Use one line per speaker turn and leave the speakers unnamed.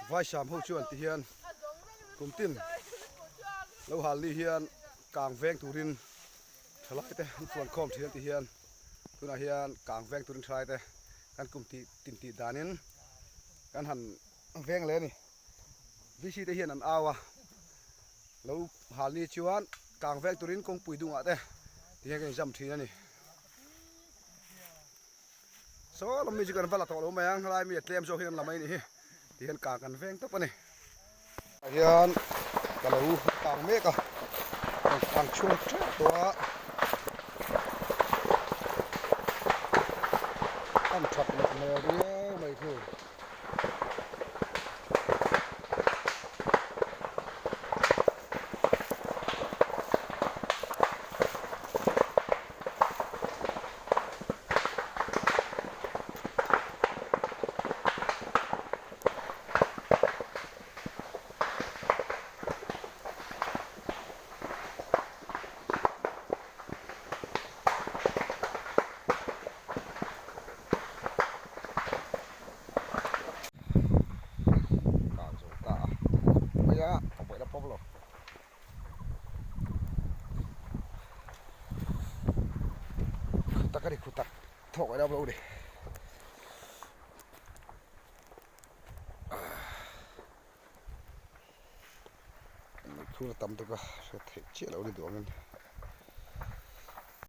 Vaisam ho chuan ti hian kum tin lo hal ni hian kang veng turin thalai te an fuan khawm thin an ti hian tunah hian kang veng turin thalai te kan kum tih tin tih danin kan han veng leh a ni. VC te hian an au a lo hal ni chuan kang veng turin kawngpui dungah te ti hian kan inzam thin a ni. Saw lam mi chu kan va la tawh lo mai ang helai mi a tlem zawk hi kan la mai a nih hi ti hian kang kan veng tawp a ni. Tah hian ka lo kang mek a rawn kang chhuak teuh tawh a an that loh hmel riau mai khu. Kang zawh ta a mai a a buaina pawp lo. Khutak a ni khutak thawk a lo ni. Meikhur a tam tuk a hriat theih chiah loh a ni duh angin.